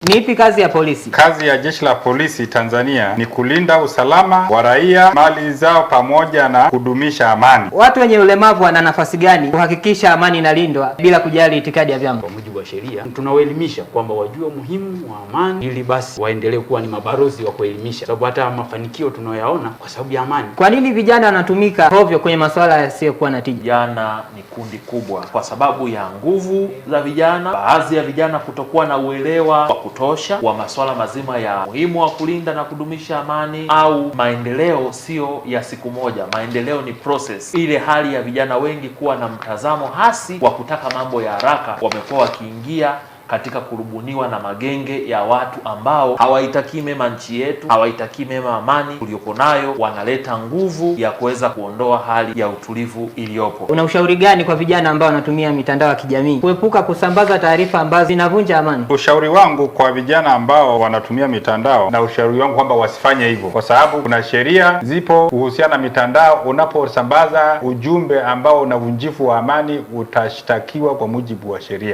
Ni ipi kazi ya polisi? Kazi ya Jeshi la Polisi Tanzania ni kulinda usalama wa raia, mali zao, pamoja na kudumisha amani. Watu wenye ulemavu wana nafasi gani kuhakikisha amani inalindwa bila kujali itikadi ya vyama? Kwa mujibu wa sheria, tunawaelimisha kwamba wajue umuhimu wa amani, ili basi waendelee kuwa ni mabalozi wa kuelimisha, sababu hata mafanikio tunayoyaona kwa sababu ya amani. Kwa nini vijana wanatumika hovyo kwenye masuala yasiyokuwa na tija? Vijana ni kundi kubwa kwa sababu ya nguvu za vijana, baadhi ya vijana kutokuwa na uelewa wa kutosha wa masuala mazima ya muhimu wa kulinda na kudumisha amani, au maendeleo sio ya siku moja, maendeleo ni process. Ile hali ya vijana wengi kuwa na mtazamo hasi wa kutaka mambo ya haraka, wamekuwa wakiingia katika kurubuniwa na magenge ya watu ambao hawaitakii mema nchi yetu, hawaitakii mema amani tuliyopo nayo, wanaleta nguvu ya kuweza kuondoa hali ya utulivu iliyopo. Una ushauri gani kwa vijana ambao wanatumia mitandao ya kijamii kuepuka kusambaza taarifa ambazo zinavunja amani? Ushauri wangu kwa vijana ambao wanatumia mitandao, na ushauri wangu kwamba wasifanye hivyo, kwa sababu kuna sheria zipo kuhusiana na mitandao. Unaposambaza ujumbe ambao una uvunjifu wa amani, utashtakiwa kwa mujibu wa sheria.